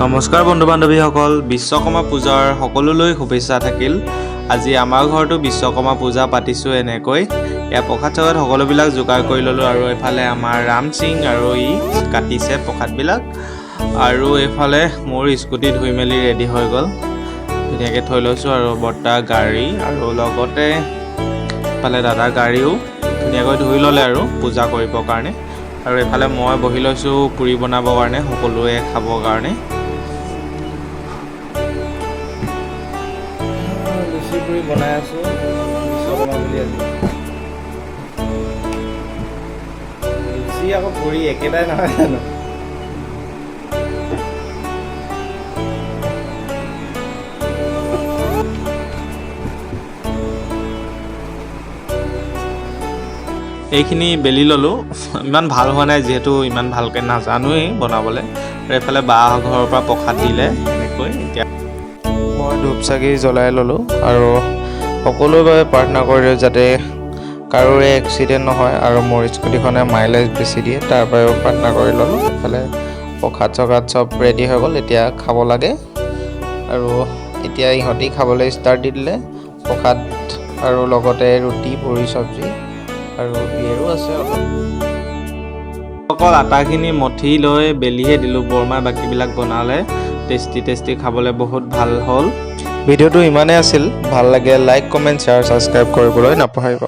নমস্কাৰ বন্ধু বান্ধৱীসকল, বিশ্বকৰ্মা পূজাৰ সকলোলৈ শুভেচ্ছা থাকিল। আজি আমাৰ ঘৰতো বিশ্বকৰ্মা পূজা পাতিছোঁ। এনেকৈ এয়া প্ৰসাদ চসাদ সকলোবিলাক যোগাৰ কৰি ল'লোঁ আৰু এইফালে আমাৰ ৰাম সিং আৰু ই কাটিছে প্ৰসাদবিলাক আৰু এইফালে মোৰ স্কুটি ধুই মেলি ৰেডি হৈ গ'ল। ধুনীয়াকৈ থৈ লৈছোঁ আৰু বৰ্তা গাড়ী আৰু লগতে এইফালে দাদা গাড়ীও ধুনীয়াকৈ ধুই ল'লে আৰু পূজা কৰিবৰ কাৰণে। আৰু এইফালে মই বহি লৈছোঁ পুৰি বনাবৰ কাৰণে, সকলোৱে খাবৰ কাৰণে। লুচি পুৰি বনাই আছোঁ বিশ্বকৰ্মা বুলি আজি। লুচি আকৌ পুৰি একেটাই নহয় জানো? এইখিনি বেলি ল'লোঁ। ইমান ভাল হোৱা নাই, যিহেতু ইমান ভালকৈ নাজানোৱেই বনাবলৈ। আৰু এইফালে বা ঘৰৰ পৰা প্ৰসাদ দিলে এনেকৈ। এতিয়া মই ধূপ চাকি জ্বলাই ল'লোঁ আৰু সকলোৰে বাবে প্ৰাৰ্থনা কৰিলোঁ, যাতে কাৰোৰে এক্সিডেণ্ট নহয় আৰু মোৰ স্কুটিখনে মাইলেজ বেছি দিয়ে, তাৰ বাবেও প্ৰাৰ্থনা কৰি ল'লোঁ। এইফালে প্ৰসাদ চসাদ চব ৰেডি হৈ গ'ল, এতিয়া খাব লাগে। আৰু এতিয়া ইহঁতি খাবলৈ ষ্টাৰ্ট দি দিলে প্ৰসাদ আৰু লগতে ৰুটি, পুৰি, চব্জি আৰু বিয়েৰো আছে অলপ। অকল আটাখিনি মঠি লৈ বেলিহে দিলোঁ, বৰমাই বাকীবিলাক বনালে। টেষ্টি টেষ্টি, খাবলৈ বহুত ভাল হ'ল। ভিডিঅ'টো ইমানেই আছিল। ভাল লাগে লাইক, কমেণ্ট, শ্বেয়াৰ, ছাবস্ক্ৰাইব কৰিবলৈ নাপাহৰিব।